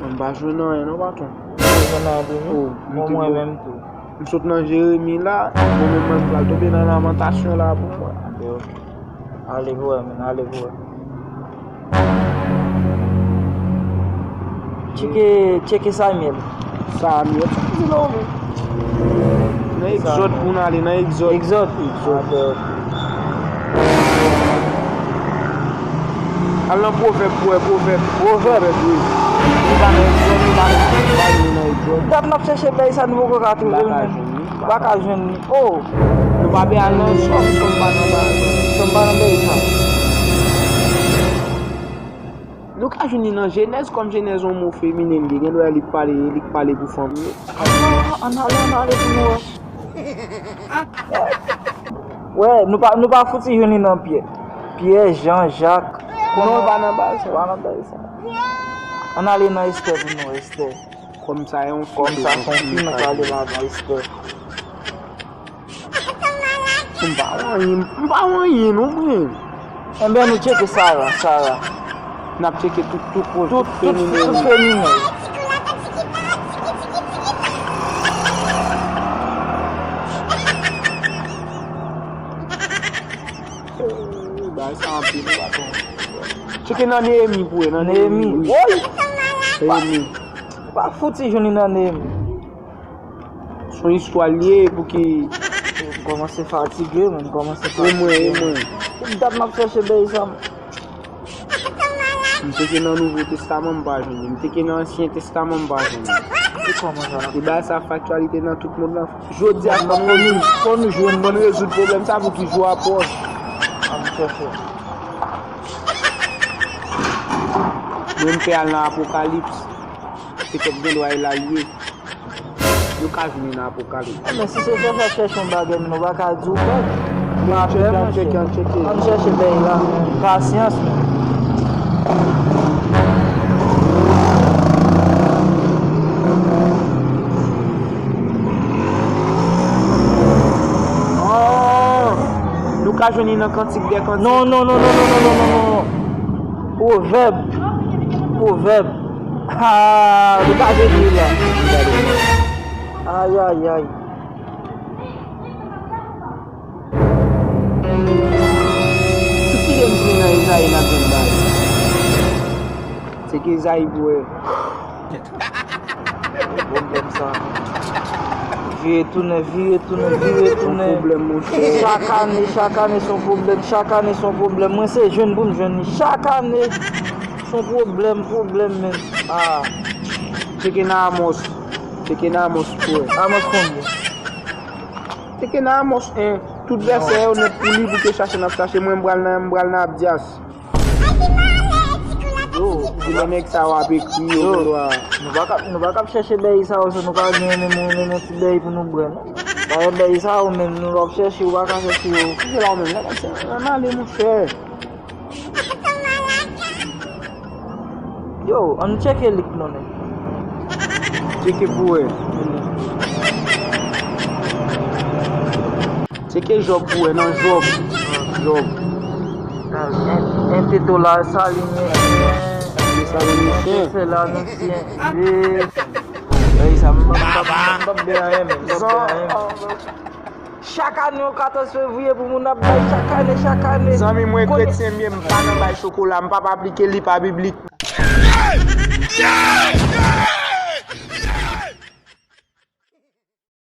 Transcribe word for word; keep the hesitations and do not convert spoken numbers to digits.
M pa jwenn anyen non, patwon. Ou pa jwenn anyen tou, non? Oh, m te mwen menm tou. M sot nan Jeremi la, mwen menm mwen pral tonbe nan Lamantasyon la pou mwen. Ok, ok. Ale pou wè, men, ale pou wè. Tcheke, tcheke Samyèl. Samyèl, sa di non, men. Nan Egzòd pou n ale, nan Egzòd. Egzòd. Egzòd. Ok, ok. Al nan Pwovèb pou wè, Pwovèb. Pwovèb. Pwovèb, wi. Li pa nan Egzòd, li pa nan, li pa nan Egzòd. Dat n ap chèche bagay sa, nou poko ka twouve l menm. M pa ka jwenn li. M pa ka jwenn li. Oh! Nou pa vle al nan Sòm, Sòm pa nan ba-, Sòm pa nan bagay sa. Nou ka jwenn li nan Jenèz, kòm Jenèz yon mo feminen li ye, gen dwa li k pale, li k pale pou fanm yo. Ah, ann ale, ann ale pou nou wè. Wè, nou pa, nou pa fouti jwenn li nan Pyè. Pyè, Jan, Jak. Non, pa nan bagay sa. Pa nan bagay sa. Ann ale nan Estè pou nou wè, Estè. Kòm sa yon fi. Kòm sa se yon fi, nou ka ale ladan Estè. M pa wè anyen, m pa wè anyen non, mwen. Enben, nou tcheke Sara, Sara. N ap tcheke tout, tout, tout, tout feminen. Tout feminen. Bagay sa anpil, patwon. Tcheke nan Neyemi pou wè, nan Neyemi. Neyemi. Wi. Woy! Neyemi. Pa fouti jwenn li nan Neyemi. Se yon istwa l ye pou ki. M kòmanse fatige, mwen, m kòmanse fatige. E mwen, e mwen. Tout dat m ap chèche bagay sa, m. M teke nan Nouvo Testaman, m pa jwenn li. M teke nan Ansyen Testaman, m pa jwenn li. E kòman sa? E bagay sa ap fè aktyalite nan tout mond lan. Jodi a, fò nou, fò nou jwenn, fò nou rezoud pwoblèm sa pou ki jou a pwòch. Ann chèche. Mwen, m pè al nan Apokalips. Petèt gen dwa e la l ye. Yo ka vini nan Apokalips. Enben, si se chèche ap chèche yon bagay, men nou pa ka di w pèdi. Nou pa pè, monchè. Ann chèche bagay la. Pasyans, men. Oh! Nou ka jwenn li nan Kantik dè Kantik. Non, non, non. Pwovèb. Pwovèb. Ah, li pa vle di la. Ay, ay, ay. Tout ki gen vini nan Ezayi n ap jwenn bagay. Se ke Ezayi pou wè. Pwoblèm sa. Vire tounen, vire tounen, vire tounen. Pwoblèm, monchè. Chak ane, chak ane se yon pwoblèm, chak ane se yon pwoblèm. Mwen se jwenn pou m jwenn li. Chak ane. Se yon pwoblèm, pwoblèm menm. Ah. Tcheke nan Amòs. Tcheke nan Amòs pou wè. Amòs konbyen? Tcheke nan Amòs en. Tout vèsè yo nèt pou li pou te chache n ap chache. Mwen m pral nan, m pral nan Abdyas. Yo, di lè nèg sa yo ap ekri yo, yo, gen dwa. Nou pa ka, nou pa ka ap chèche bèy sa yo, se nou pa gen menm, menm, menm ti bèy pou nou bwè, non. Dayè bèy sa yo menm, nou ap chèche, ou pa ka chèche yo. Ki se la ou menm? Lè nèg sa, ann ale, monchè. Yo, ann tcheke lik non, nèg. Tcheke pou wè. Tcheke Jòb pou wè, nan Jòb. Jòb. En, en teto la, Salonisyen. Salonisyen. Se la, misye. Ey, sa m, m, m, m, m, m, m, m, m, m, m, Chak ane, yon katòz fevriye pou moun ap bay, chak ane, chak ane. Zanmi mwen, kretyen m ye, m pa nan bay chokola, m p ap aplike li pa biblik.